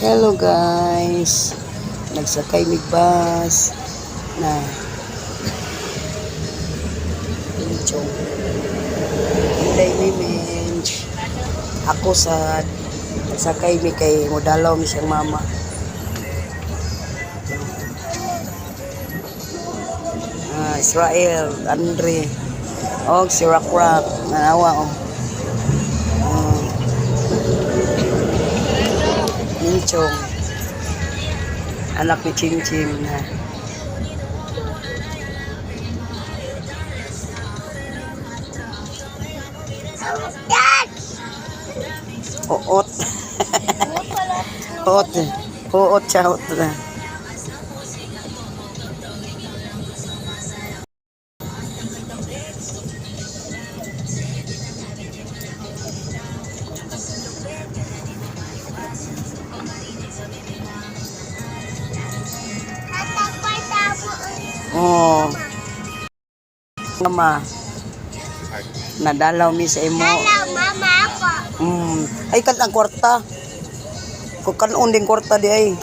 Hello guys. Nagsakay mig bus na Inchong. Inday mi mench. Ako sa nagsakay mi kay modalaw mi siyang mama. Ah, Israel, Andre, og si Rock Rock, nanawa oh. Ah. Inchong. Anak ni Ching Ching na. Oot. Oot. Oot siya, oot na. Oh. Mama. Nadalaw mi sa imo. Hello, mama ako. Ay kan ang kwarta. Kung kanon din kwarta di ay.